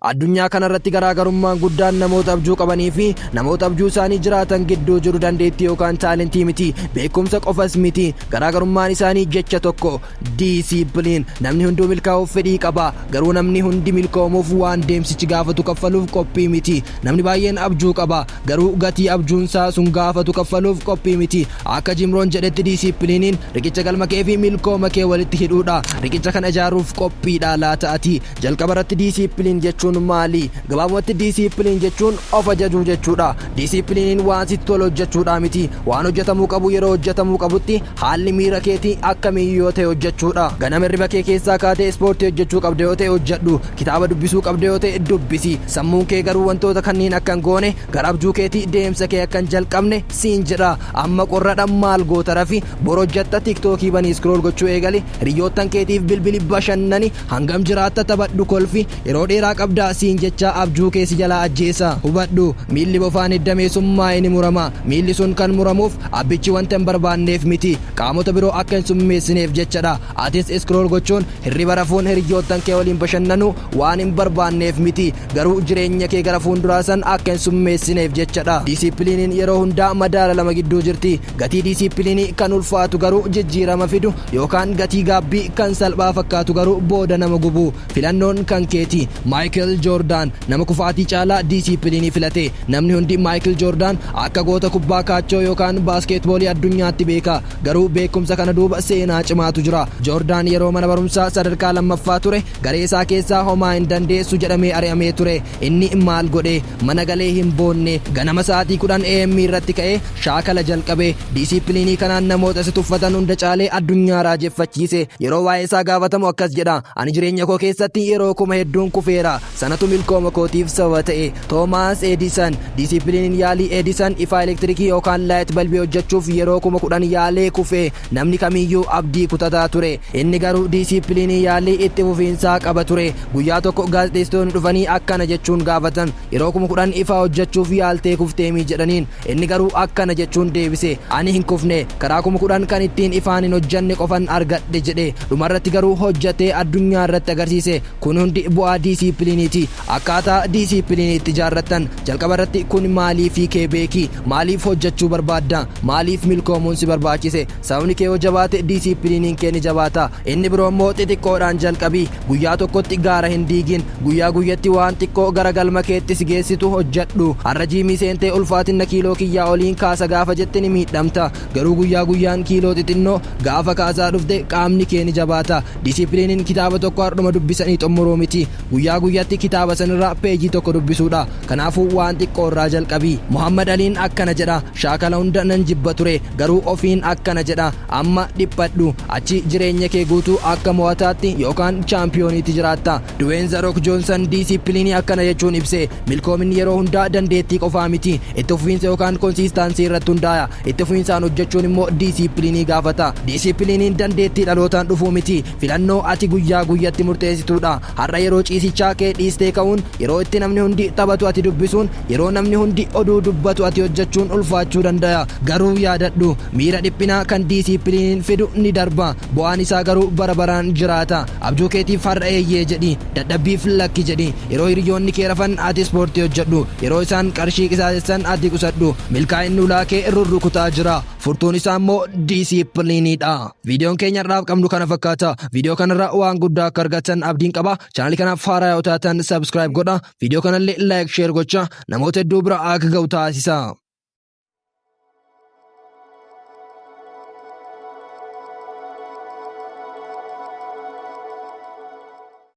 Addunyaa kanarratti garaagarummaan guddaan namoota abjuu qabanii fi namoota abjuu isaanii jiraatan gidduu jiru dandeettii yookaan taalentii miti, beekumsa qofas miti. Garaagarummaan isaanii jecha tokko: discipline. Namni hunduu milkaa'uuf fedhii qaba, garuu namni hundi milkoomuuf waan deemsichi gaafatu kaffaluuf qophii miti. Namni baay'een abjuu qaba, garuu gatii abjuunsaa sun gaafatu kaffaluuf qophii miti. Akka Jim Rohn jedhetti, diisiipiliiniin riqicha galma kee fi milkooma kee walitti hidhuudha. Riqicha kana ijaaruuf qophiidha laata ati? Jalqaba irratti, discipline jechuun maali? Gabaabumatti, discipline jechuun of ajajuu jechuudha. Diisiipiliiniin waan sitti tolu hojjechuudha miti. Waan hojjetamuu qabu yeroo hojjetamuu qabutti, haalli miira keetii akkamiyyuu yoo ta'e hojjechuudha. Ganama hirriba kee keessaa kaatee ispoortii hojjechuu qabda yoo ta'e hojjedhu. Kitaaba dubbisuu qabda yoo ta'e dubbisi. Sammuun kee garuu wantoota kanneen akka hin goone, gara abjuu keetii deemsa kee akka hin jalqabne siin jedha. Amma qorradha, maal goota, rafi, bor hojjetta. TikTokii banii scroll gochuu eegali. Hiriyoottan keetiif bilbili, bashannani. Hangam jiraatta? Taphadhu, kolfi, yeroo dheeraa qabdaa siin jecha abjuu kee si jalaa ajjeesa. Hubadhu, miilli bofaan hiddamee summaa'e ni murama. Miilli sun kan muramuuf abbichi wanta hin barbaanneef miti, qaamota biroo akka hin summeessineef jechadha. Atis scroll gochuun, hirriba rafuun, hiriyoottan kee waliin bashannanuu waan hin barbaanneef miti, garuu jireenya kee gara fuulduraa san akka hin summeessineef jechadha. Diisiipiliiniin yeroo hundaa madaala lama gidduu jirti: gatii diisiipiliinii kan ulfaatu garuu jijjiirama fidu, yookaan gatii gaabbii kan salphaa fakkaatu garuu booda nama gubu. Filannoon kan keeti. Maayikel Joordaan nama kufaatii caalaa diisiipiliinii filate. Namni hundi Maayikel Joordaan akka goota kubbaa kaachoo yookaan baaskeetboolii addunyaatti beeka, garuu beekumsa kana duuba seenaa cimaatu jira. Joordaan yeroo mana barumsaa sadarkaa lammaffaa ture garee isaa keessaa homaa hin dandeessu jedhamee ari'amee ture. Inni maal godhe? Mana galee hin boonne. Ganama sa'aatii 10 AM irratti ka'ee shaakala jalqabe. Diisiipiliinii kanaan namoota isa tuffatan hunda caalee addunyaa raajeffachiise. Yeroo waa'ee isaa gaafatamu akkas jedha: "Ani jireenya koo keessatti yeroo kuma hedduun kufeera. Sanatu milkooma kootiif sababa ta'e." Toomaas Edison diisiipiliiniin yaalii Edison ifaa elektirikii yookaan light bulbii hojjechuuf yeroo 10,000 yaalee kufe. Namni kamiyyuu abdii kutataa ture. Inni garuu diisiipiliinii yaalii itti fufiinsaa qaba ture. Guyyaa tokko gaazexeessitoonni dhufanii akkana jechuun gaafatan: "Yeroo 10,000 ifaa hojjechuuf yaaltee kufteemii?" jedhaniin. Inni garuu akkana jechuun deebise: "Ani hin kufne, karaa 10,000 kan ittiin ifaan hin hojjanne qofan argadhe" jedhe. Dhumarratti garuu hojjatee addunyaa irratti agarsiise. Kun hundi bu'aa diisiipiliiniiti. Akkaataa diisiipiliinii itti ijaarrattan: Jalqaba irratti kun maaliifii kee beeki. Maaliif hojjechuu barbaadda? Maaliif milkoomuun si barbaachise? Sababni kee yoo jabaate, diisiipiliiniin kee ni jabaata. Inni biroo immoo, xixiqqoodhaan jalqabii. Guyyaa tokkotti gaara hin diigin. Guyyaa guyyatti waan xiqqoo gara galma keetti si geessitu hojjedhu. Har'a jiimii seentee ulfaatina kiiloo kiyyaa oliin kaasa gaafa jette ni miidhamta. Garuu guyyaa guyyaan kiiloo xixinnoo gaafa kaasaa dhufte, qaamni kee ni jabaata. Diisiipiliiniin kitaaba tokko har'uma dubbisanii xumuruu miti. Guyyaa guyyatti kitaaba sanirraa peejii tokko dubbisuudha. Kanaafuu waan xiqqoo irraa jalqabii. Muhammad Aliin akkana jedha: "Shaakala hunda nan jibba ture." Garuu ofiin akkana jedha: "Amma dhiphadhu." Achi jireenya kee guutuu akka mo'ataatti yookaan chaampiyooniitti jiraatta. Dwayne The Rock Johnson diisiipiliinii akkana jechuun ibse: "Milkoominni yeroo hundaa dandeettii qofaa miti, itti fufiinsa yookaan consistency irratti hundaa'a. Itti fufiinsaan hojjechuun immoo diisiipiliinii gaafata. Diisiipiliiniin dandeettii dhalootaan dhufuu miti, filannoo ati guyyaa guyyatti murteessituudha. Har'a yeroo ciisichaa kee dhiistee ka'uun, yeroo itti namni hundi taphatu ati dubbisuun, yeroo namni hundi oduu dubbatu ati hojjechuun ulfaachuu danda'a. Garuu yaadadhu, miira dhiphinaa kan diisiipiliiniin fidu ni darba, bu'aan isaa garuu bara baraan jiraata. Abjuu keetiif har'a eeyyee jedhi, dadhabbiif lakki jedhi. Yeroo hiriyoonni kee rafan ati ispoortii hojjedhu. Yeroo isaan qarshii qisaasessan ati qusadhu. Milkaa'inni ulaa kee rurrukutaa jira, furtuun isaa immoo diisiipiliiniidha. Viidiyoon keenya har'aaf qabnu kana fakkaata. Viidiyoo kanarraa waan guddaa akka argattan abdiin qaba. Chaanalii kanaaf haaraa yoo taatan subscribe godha. Viidiyoo kanallee like, share gocha namoota hedduu bira akka ga'u taasisa.